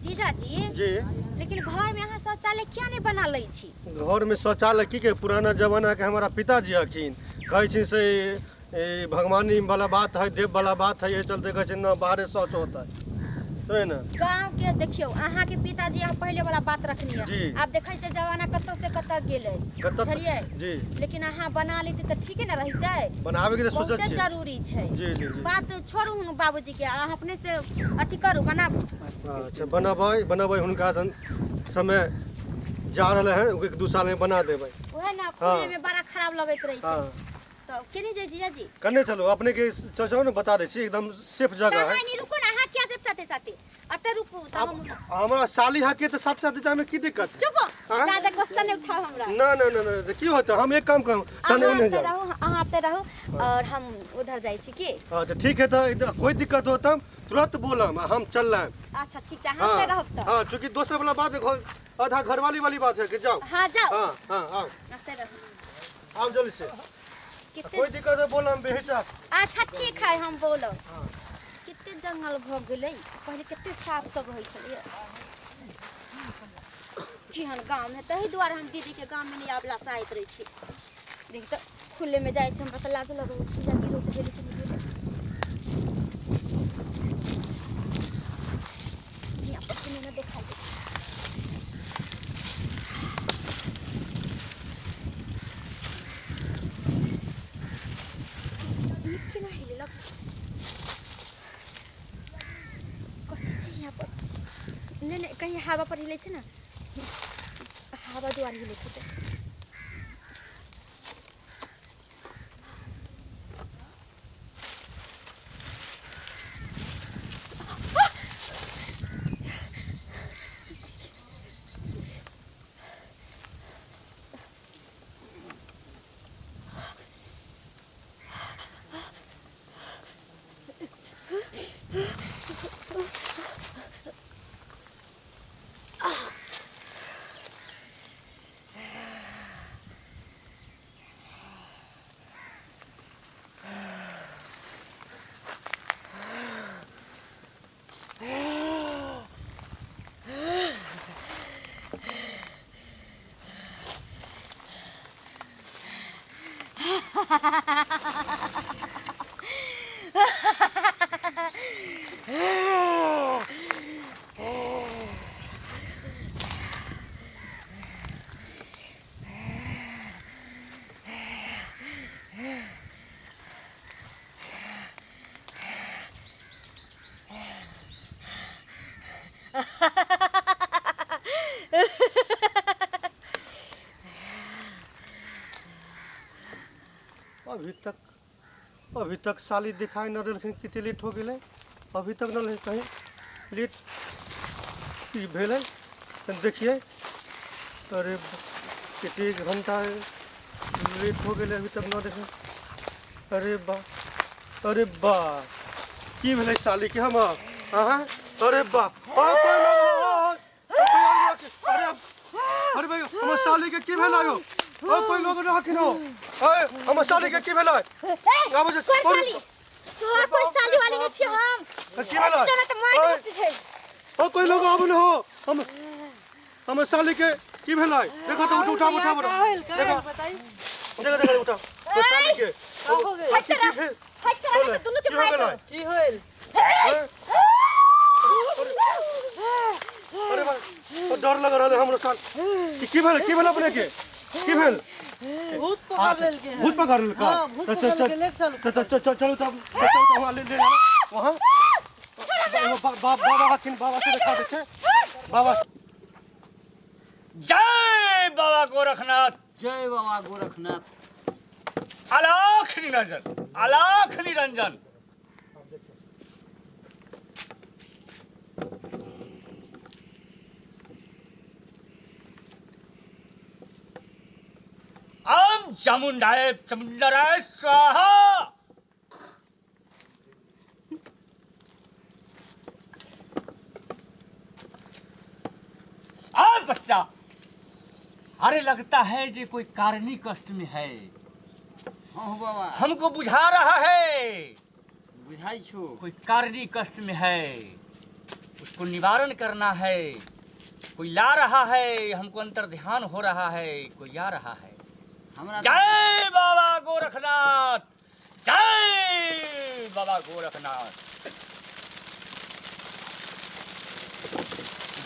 जीजाजी जी। लेकिन घर में अहाँ शौचालय किया नहीं बना लै छी? घर में शौचालय की के पुराना जमाना के हमारा पिताजी हखिन, कहै छिन से ए, भगवानी वाला बात है, देव वाला बात है, ये चलते कहै छिन ना बाहरे शौच होता है, समझे ना। गांव के देखियौ अहाँ के पिताजी अहाँ पहले वाला बात रखनी है, जी। आब देखै छै जमाना कतऽ से कतऽ गेलै, कतऽ बुझलियै? जी। लेकिन अहाँ बना लेते तऽ ठीके ने रहितै, बनाबे के तऽ सोचै बहुते छियै। जरूरी छै। जी जी जी। बात छोड़ू हुन बाबूजी के, अहाँ अपने से अथी करू, बनाबू। अच्छा बनबै बनबै, हुनका सन समय जा रहल है, 1-2 साल में बना देबै। ओहे ना, हाँ। खुले में बड़ा खराब लगैत रहै छै। हाँ। तऽ केने जाइ जीजाजी? कने चलू अपने के चचाओ ने बता दै छी, एकदम सेफ जगह है। नहीं नहीं रुको ना, अहाँ किया जब साथे साथे अतः रुकू तऽ हम हमरा साली हके तऽ साथे साथे जामे की दिक्कत? चुप, हाँ? ज्यादा क्वेश्चन नहीं उठाओ हमरा। ना ना ना ना, की होता, हम एक काम करू तने अहाँ ओने एतऽ जाउ। रहू, अहाँ एतऽ रहू और हम उधर जाइ छी की? अच्छा ठीक है, तऽ एकदम कोई दिक्कत हो तब तुरंत बोलम, हम चल रहे हैं। अच्छा ठीक छै, अहाँ एतऽ रहब तऽ। हाँ, चूँकि दोसर वाला बात है, आधा घरवाली वाली बात है कि जाओ। हाँ जाओ। हाँ हाँ आओ। एतऽ रहू। आओ जल्दी से। कितने कोई दिक्कत है बोलम बेहिचा। अच्छा ठीक है, हम बोलब। कते जंगल भऽ गेलै, पहिले कते साफ सब रहै छलैया। केहन गाम है, ताहि दुआरे हम दीदी के गाम में नहीं आबला चाहैत रहै छी। देख तऽ खुले में जाइ छै, हमरा तऽ लाज लगै छै, जीजाजी रोक देली कि नहि गेलै। हियाँ पर से नहि देखाइ दै छै। ई केना हिलेलक? कथी छै यहाँ पर? नहि नहि, कहीं हवा पर हिलै छै ने, हवा दुआरे हिलैत हेतै। अभी तक साली दिखाई न देलखिन, कते लेट हो गेलै, अभी तक न लेकिन कहीं लेट की भेलै, तनि देखियै। अरे कते घंटा लेट हो गेलै, अभी तक न देखे। अरे बा, अरे बा, की भेलै साली के हम? अहाँ अरे बा, कोई लोग, अरे अरे भाई हमर साली के की भेलै यौ? ओ कोई लोग रहखिन हो? ए हमर साली के की भेलै? आबो जे कोई साली? तोहर कोई साली वाली नहीं छियै हम। की भेलै? चलो तऽ मारि देबौ सीधे। ओ कोई लोग आबो न हो, हम हमर साली के की भेलै? देखो तो उठा उठा उठा, देखो देखो देखो उठा तो साली के। हट कर, हट कर, दुनू के मारि देबौ। की होल? अरे भाई डर लग रहल है हमरो साल। की भेल, की भेल अपने के? की भेल? भूत पकड़ लेलकै है। भूत पकड़ लेलकै? हां, भूत पकड़ के ले चलू। चल चल चलू तब, चलू तब वहां ले ले वहां। बाबा हथिन, बाबा से देखा दै छै। बाबा जय बाबा गोरखनाथ। जय बाबा गोरखनाथ। अलाख निरंजन, अलाख निरंजन। आम चामुंडाय चामुंडराय स्वाहा। आ बच्चा, अरे लगता है जे कोई कारणी कष्ट में है। हाँ बाबा, हमको बुझा रहा है। बुझाई छो कोई कारणी कष्ट में है। उस को निवारण करना है। कोई ला रहा है, हमको अंतर ध्यान हो रहा है, कोई आ रहा है। हमरा जय बाबा गोरखनाथ, जय बाबा गोरखनाथ,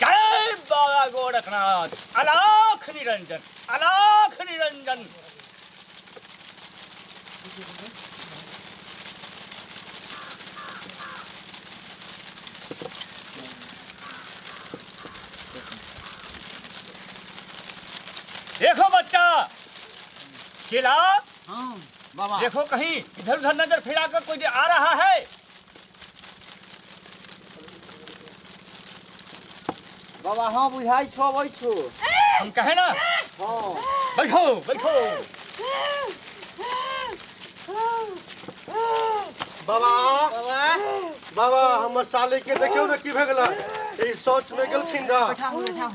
जय बाबा गोरखनाथ। अलाख निरंजन, अलाख निरंजन। देखो बच्चा चेला, हाँ बाबा, देखो कहीं इधर उधर नजर फिरा कर कोई आ रहा है। बाबा हाँ बुझाई छो, अबै छो। हम कहे ना, हाँ बैठो बैठो। बाबा बाबा हमर साले के देखियो ना की भे गेलै, ई सोच में गेलखिन ना।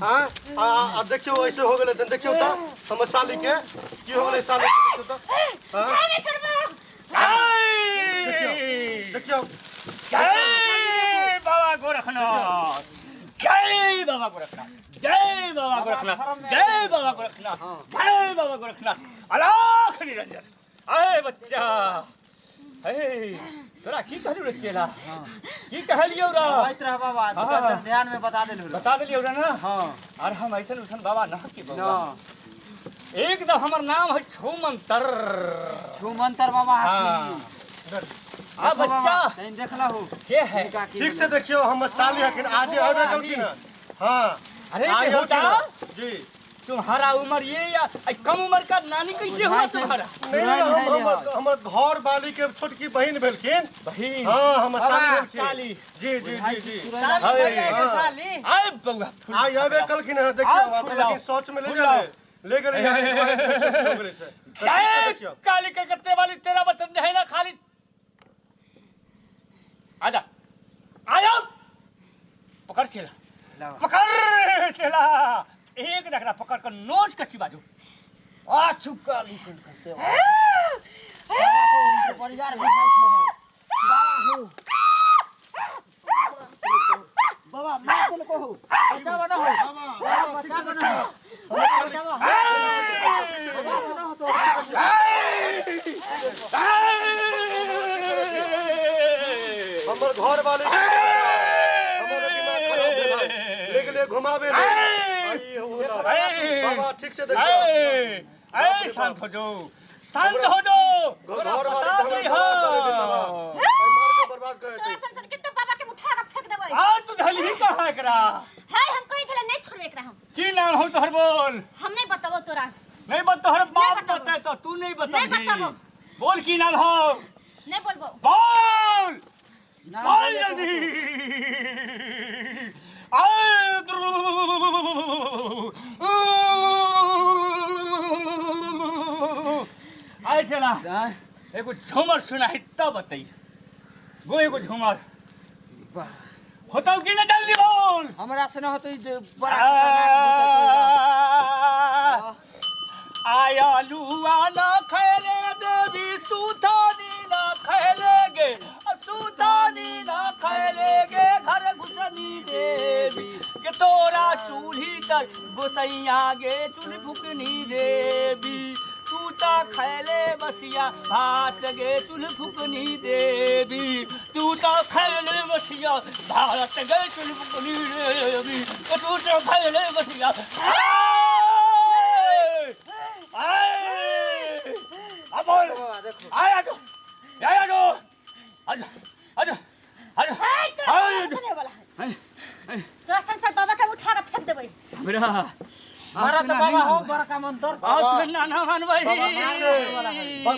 हां आ देखियो ऐसे हो गेलै त देखियो त हमर साली के की हो गेलै, साली के देखियो त। हां देखियो देखियो। जय बाबा गोरखनाथ, जय बाबा गोरखनाथ, जय बाबा गोरखनाथ, जय बाबा गोरखनाथ, जय बाबा गोरखनाथ। अलाख निरंजन। अरे बच्चा, हे तोरा की कहलियौ रे चेला, की कहलियौ रे? आइत रह बाबा, तोरा ध्यान में बता देलहु, बता देलियौ रे ना। हां और हम ऐसन उसन बाबा ना की बाबा, एकदम हमर नाम है छूमंतर। छूमंतर बाबा। हां आ बच्चा नहीं देखलहु के है, ठीक से देखियो हमर साली हकिन आज आबे गेलखिन। हां अरे बेटा जी, तुम्हारा उम्र ये या कम उम्र का नानी कैसे हुआ तुम्हारा? नहीं नहीं, हम हमर घर वाली के छोटकी बहन भेलखिन। बहन? हां हमर साली भेलखिन। जी जी जी जी। साली आए बउआ, आई आबे कलखिन है, देखियो लेकिन सोच में ले गेलै, ले गेलै। जय काली कलकत्ते वाली, तेरा बचन है ना खाली। आजा आया, पकड़ चेला, पकड़ चेला, एक देखना पकड़ कर नोच कच्ची बाजू। आ चुका निकल करते हो बाबा को परिवार भी खाई छो बाबा हो बाबा मार देल को हो, बचावा ना हो बाबा, बचावा ना हो, बचावा ना हो तो हमर घर वाले हमर दिमाग खराब भेल, ले गेलै घुमाबे ले। बाबा ठीक से देखियो। ए शांत हो जाओ, शांत हो जाओ। घर वाले मार के बर्बाद कर तोरा सन सन कितना बाबा के उठा के फेंक देबै। आ तू धलही कहां एकरा? हाय हम कहि थले नहीं छोड़बे एकरा हम। की नाम हो तोहर बोल? हम नहीं बताबो तोरा। नहीं बत तोहर बाप बताए तो तू नहीं बताबी। नहीं बताबो। बोल की नाम हो? नहीं बोलबो। बोल बोल जल्दी। आए चला एगो झूमर सुनाई तब बताई गो, एगो झूमर होतौ कि ना? जल्दी बोल। हमरा से ना होतै बड़ा। आया लुआ ना खैले देवी सुथानी ना खैले गे, सुथानी ना खैले गे घर घुसनी देवी के तोरा चूल्ही तर गोसैया गे चूल्ही फुकनी देवी, तू ता खैले बसिया भात गे चूल्ही फुकनी देवी, तू ता खैले बसिया भात गे चूल्ही फुकनी देवी, तू ता खैले बसिया। अब बोल, आया जो, आया जो, आजा आजा आजा। तोरा संसार बाबा के उठा के फेंक देबै। हमरा मारा तो बाबा हो बड़का मंत्र। बात में ना ना मानबै,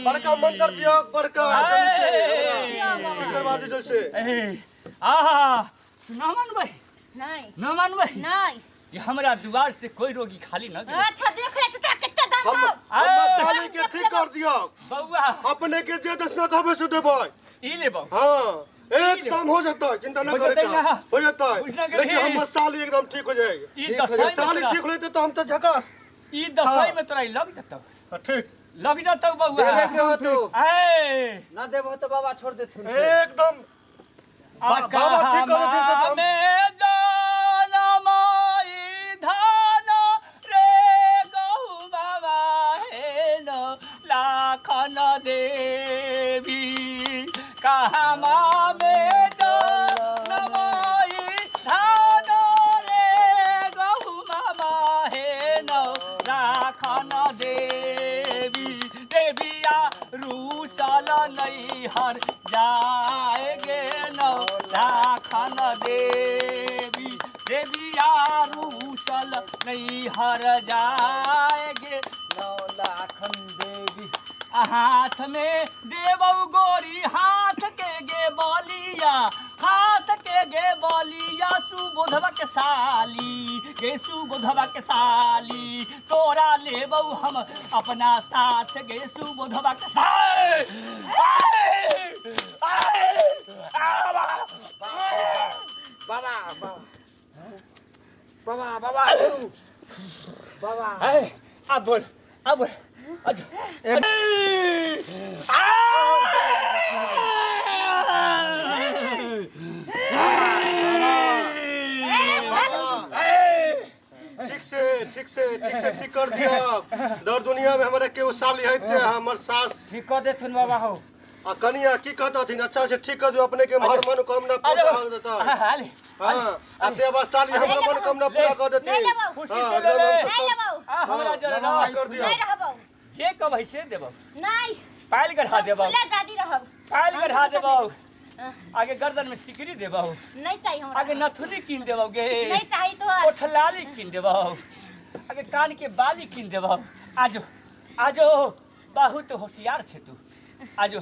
बड़का मंत्र दियो, बड़का की करवा दे जैसे। आहा तू ना मानबै? नहीं ना मानबै? नहीं। ये हमरा दुआर से कोई रोगी खाली न गए। अच्छा देख ले तोरा कितना दाम हो। हम साली के ठीक कर दियो बउआ, अपने के जे दक्षिणा कहबे से देबै। ई ले बउ। हां एकदम हो जाता है, चिंता न करे, हो जाता है। लेकिन हम साली एकदम ठीक हो जाएगी। ई दसई साली ठीक हो जाते तो हम तो झकास। ई दसई में तोरा लग जतौ। ठीक लग जतौ बउआ। देबे के हो तू। ए ना देबो तो बाबा छोड़ देथुन एकदम। बाबा ठीक कर देथिन। में जनमई धान रे गहु बाबा हेन लाखन देवी। कहमा में जनमई धान रे गहु बाबा हेन लाखन देवी। देविया रूसल नैहर जाएगे नौ लाखन देवी। देविया रूसल नैहर जाएगे नौ लाखन देवी। हाथ में देवौ गोरी हाथ के गे बलिया, हाथ के गे बलिया सुबोधवा के साली गे सुबोधवा के साली। तोरा लेबौ हम अपना साथ गे सुबोधवा के साली। बाबा बाबा बाबा बाबा अब बोल अब बोल। अच्छा ठीक से ठीक से ठीक से ठीक कर दिया। दर दुनिया में हमारे केहू साली है ते हमर सास ठीक कर देथुन बाबा हो। आ कनिया की कहतथिन अच्छा से ठीक कर दियो अपने के हर मनोकामना पूरा कर देता। हां आ ते बस साली हमर मनोकामना पूरा कर देती। खुशी से ले ले। आ हमरा जरा ना कर दियो। नहीं रहबौ जे कहबै से देबौ। नहीं पायल गढ़ा देबौ। खुले जादी रहब। पायल गढ़ा देबौ। आगे गर्दन में सिकरी देबौ। नहीं चाहिए हमरा। आगे नथुनी कीन देबौ गे। नहीं चाहिए तो ओठलाली कीन देबौ। आगे कान के बाली कीन देबौ। आजो आजो बहुत होशियार छे तू। आजो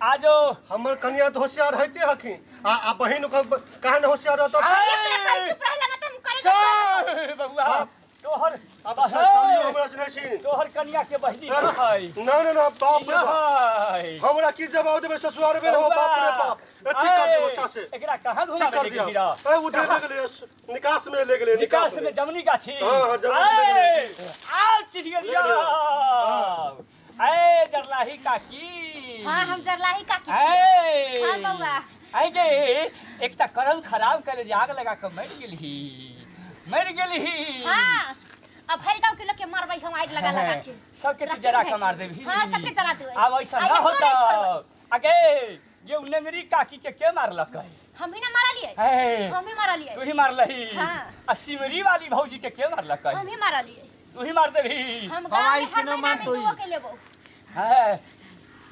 आजो हमर कनिया तो होशियार होते हखिन आ बहिन काहे न होशियार रहत। चुप रहला ना तुम करे बबुआ तोहर अब सालियो हमरा से नहीं छी। तोहर कनिया के बहिनी न है। ना ना ना बाप रे बाप हमरा की जवाब देबे ससुराल में हो। बाप रे बाप ठीक कर दियो अच्छा से। एकरा कहां घुमाबे ले गेली? ए उधर ले गेले निकास में ले गेले। निकास में जमनी गाछी। हां हां जमनी ले गेले। आ चिढ़ गेलियो। ए जरलाही काकी। हां हम जरलाही काकी छी। हां बउआ आई गे एकटा करम खराब करे जे आग लगा के मर गेलही मर गेलही। हां अब हर गांव के लोग के मारबै हम आग लगा लगा के सबके तू जरा के मार देबही। हां सबके जरा देबै। आब ऐसा ना होता। आगे ये उनंगरी काकी के मारलक? हम ही ना मारलिए। हम ही मारलिए। तू ही मारलही। हां आ सिमरी वाली भौजी के मारलक? हम ही मारलिए। तू ही मार देबही। हम गांव में हर महीना में सुबह के लेबो। हां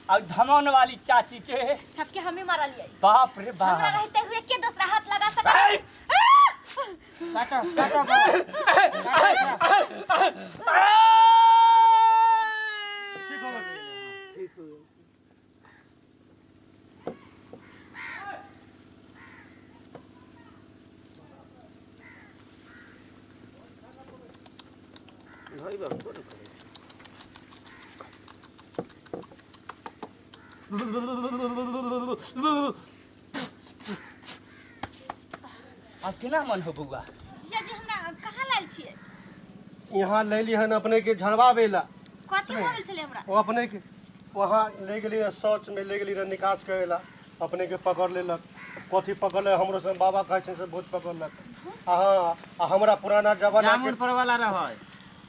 और धमन वाली चाची के सबके हम ही मारलिए। बाप रे बाप हमरा रहते हुए के दूसरा हाथ लगा सके? काटो काटो ठीक हो गेल। ठीक हो गेल। भाई बाप कोन करे अब केना मन हो बउआ? जीजाजी हमरा कहाँ लायल छियै? यहाँ लैली हन अपने के झड़वावेला। कथी बोलल छलै हमरा? वो अपने के वहाँ ले गेली शौच में ले गेली रह निकास करेला। अपने के पकड़ लेलक। कथी पकड़ले हमरो से बाबा कहै छै से भूत पकड़लक। हां आ हमरा पुराना जमाना के जामुन पर वाला रहै।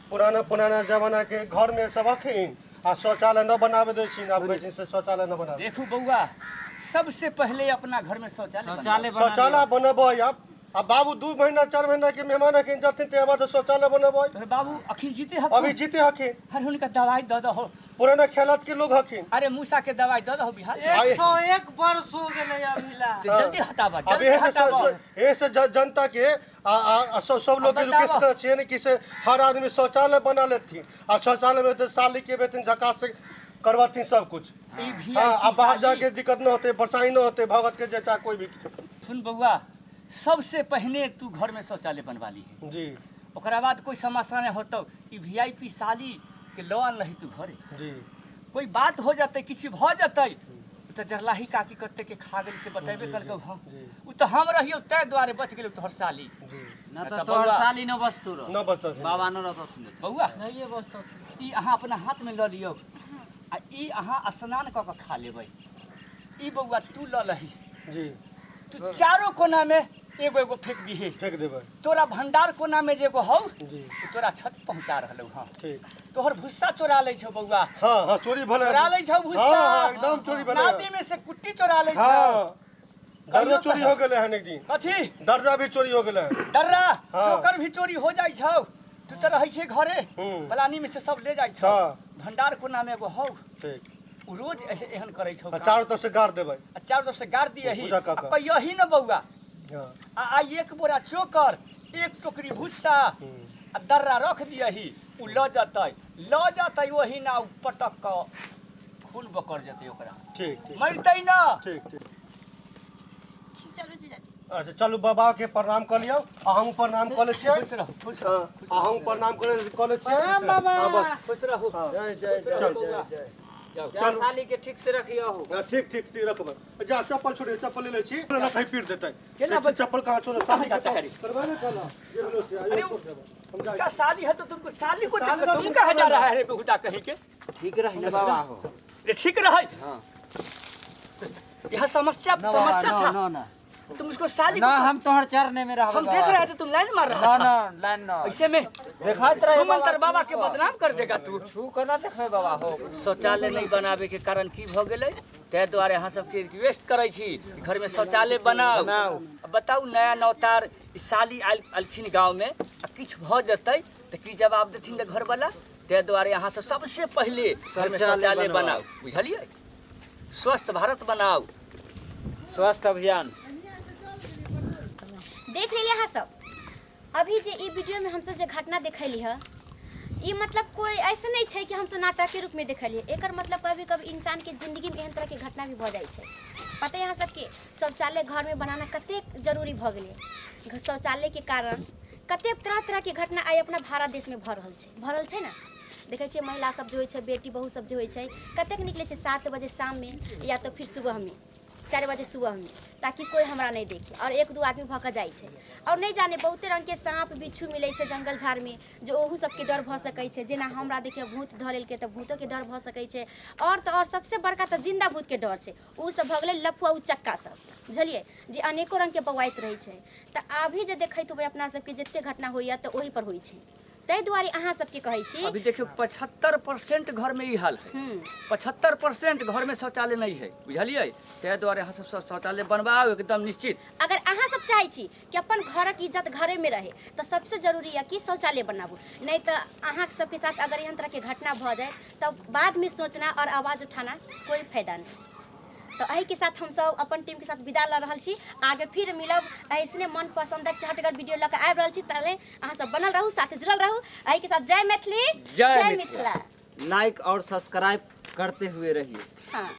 पुराना पुराना जमाना के घर में सब हखिन आ शौचालय न बनावे दै छिन। आब कहै छिन से शौचालय न बनावे। देखू बउआ सबसे पहले अपना घर में शौचालय शौचालय बनबै। अब अब बाबू 2 महीना 4 महीना के मेहमान हखिन जथिन ते बाद शौचालय बनबै। तोहर बाबू अखिन जीते हखिन? अभी जीते हखिन। हर हुनका दवाई द दहो। पुराना खेलत के लोग हखिन। अरे मूसा के दवाई द दहो बिहार। 101 वर्ष हो गेलै अभिला। जल्दी हटाबा अब एहे से जनता के आ सब लोग के रिक्वेस्ट करै छियै ने कि से हर आदमी शौचालय बना लेथिन आ शौचालय में तो साली के बेथिन झकास से करवाथिन सब कुछ। हां अब बाहर जाके दिक्कत न होते, परेशानी न होते भगत के जैसा कोई भी। सुन बउआ सबसे पहले तू घर में शौचालय बनवा ली है जी। ओकरा बाद कोई समस्या नहीं होतो। ई वीआईपी साली के लो आन रही तू घरे जी। कोई बात हो जाते किसी भ जाते तो जरलाही काकी कते के खा गेली से बतेबे कल के। हां उ तो हम रहियो तै द्वारे बच गेल तोहर साली जी। ना तो तोहर साली न बचतु रह। न बचत बाबा न रहतथुन बउआ नहीं बचत। ई अहाँ अपना हाथ में ल लियो आ ई अहाँ स्नान क के खा लेबै। ई बउआ तू ल लही जी। तू चारो कोना में एगो एगो फेंक दिहे। फेंक देबै। तोरा भंडार कोना में जे एगो हौ जी तोरा छत पहुंचा रहलौ। हां ठीक। तोहर भुस्सा चोरा लै छौ बौआ। हां हां चोरी भले चोरा लै छौ भुस्सा। हां एकदम चोरी भले। नदी में से कुट्टी चोरा लै छौ। हां दर्रा चोरी हो गेलै हन एक दिन। कथी दर्रा भी चोरी हो गेलै। दर्रा चोकर भी चोरी हो जाइ छौ। तू त रहै छै घरे पलानी में से सब ले जाइ छौ। भंडार कोना में एगो हौ। ठीक। उ रोज ऐसे एहन करै छौ। चारों तरफ से गाड़ देबै। चारों तरफ से गाड़ दियही आ कहियही न बौआ। आ आई एक बोरा चोकर एक टोकरी भुस्सा आ दर्रा रख दियही उ ल जतै ल जतै वही ना उ पटक क खून बकर जतै ओकरा। ठीक ठीक मरतै ना। ठीक ठीक ठीक चलू जीजाजी। अच्छा चलू बाबा के प्रणाम कर लियौ आ हम प्रणाम कर लै छियै। खुश रहू खुश रहू। आ हम प्रणाम कर लै छियै। प्रणाम बाबा। खुश रहू। जय जय जय जय। चल साली के ठीक से रखियो हो। ठीक ठीक ठीक रखबै। जा चप्पल छोड़िए चप्पल ले लै छी ना कहीं पीट देतै। केना चप्पल कहां छोड़ो कहां जाता है करबै ने कहला जे भेलो से आइयो छोड़ देबै। हम उसका साली है तो तुमको साली को तुम कहा जा रहा है रे बेहुदा कहीं के। ठीक रही ना बाबा हो रे ठीक रही। हां यह समस्या समस्या था ना ना तुम उसको साली ना हम तोहर चरने में रहब। हम देख रहे थे तुम लाइन मार रहा ना ना लाइन ना ऐसे में देखत रहे मंत्र बाबा के बदनाम कर देगा तू। छू के ना देखबे बाबा हो। शौचालय नहीं बनावे के कारण की भ गेलै तै दुआरे अहाँ सबके रिक्वेस्ट करै छी घर में शौचालय बनाउ। बताउ नया नौतार साली आयल गाँव में आ किछु भऽ जेतै तऽ की जवाब देथिन घरवाला। तै दुआरे अहाँ सब सबसे पहिले शौचालय बनाउ बुझलियै। स्वस्थ भारत बनाउ स्वस्थ अभियान। देख लेलियै अहाँ सब अभी जे ई वीडियो में हमसब जे घटना देखली है ई मतलब कोई ऐसा नहीं छै कि हमसब नाटक के रूप में देखलियै। एकर मतलब कभी कभी इंसान के जिंदगी में एहन तरह के घटना भी भऽ जाइ छै। पता है अहाँ सबके शौचालय घर में बनाना कतेक जरूरी भऽ गेलै। शौचालय के कारण कतेक तरह तरह के घटना आइ अपना भारत देश में भऽ रहल छै ना। देखै छियै महिला सब जे होइ छै बेटी बहू सब जे होइ छै कतेक निकलै छै 7 बजे शाम में या तो फिर सुबह में 4 बजे सुबह में ताकि कोई हमरा नहीं देखे और 1-2 आदमी भऽ के जाइ छै। और नहीं जाने बहुते रंग के साँप बिच्छू मिलै छै जंगल झाड़ में जो ओहू सबके डर भऽ सकै छै। जेना हमरा देखियौ भूत धऽ लेलकै तऽ भूतोके डर भऽ सकै छै। और तऽ और सबसे बड़का तऽ जिंदा भूतके डर छै। ओ सब भऽ गेलै लफुआ उचक्का सब बुझलियै जे अनेको रंग के बौआइत रहै छै। तऽ अभी जे देखैत होबै अपना सबके जते घटना होइए तऽ ओही पर होइ छै। ताहि दुआरे अहाँ सबके कहै छी अभी देखियौ 75% घर में ई हाल है। 75% घर में शौचालय नहीं है बुझलियै। ताहि दुआरे अहाँ सब शौचालय बनवाउ एकदम निश्चित। अगर अहाँ सब चाहै छी कि अपन घरक इज्जत घरे में रहे तऽ सबसे जरूरी है कि शौचालय बनाबू। नहीं तऽ अहाँ सबके साथ अगर एहन तरह के घटना भऽ जाए तब बाद में सोचना और आवाज़ उठाना कोई फायदा नहीं। तो एही के साथ हम सब अपन टीम के साथ विदा ल रहल छी। आगे फिर मिलब ऐसने मन पसंदक चहटगर वीडियो लऽ के आबि रहल छी। तले अहाँ सब बनल रहू साथे जुड़ल रहू। एही के साथ जय मैथिली जय मिथिला। लाइक और सब्सक्राइब करते हुए रहिए। हाँ।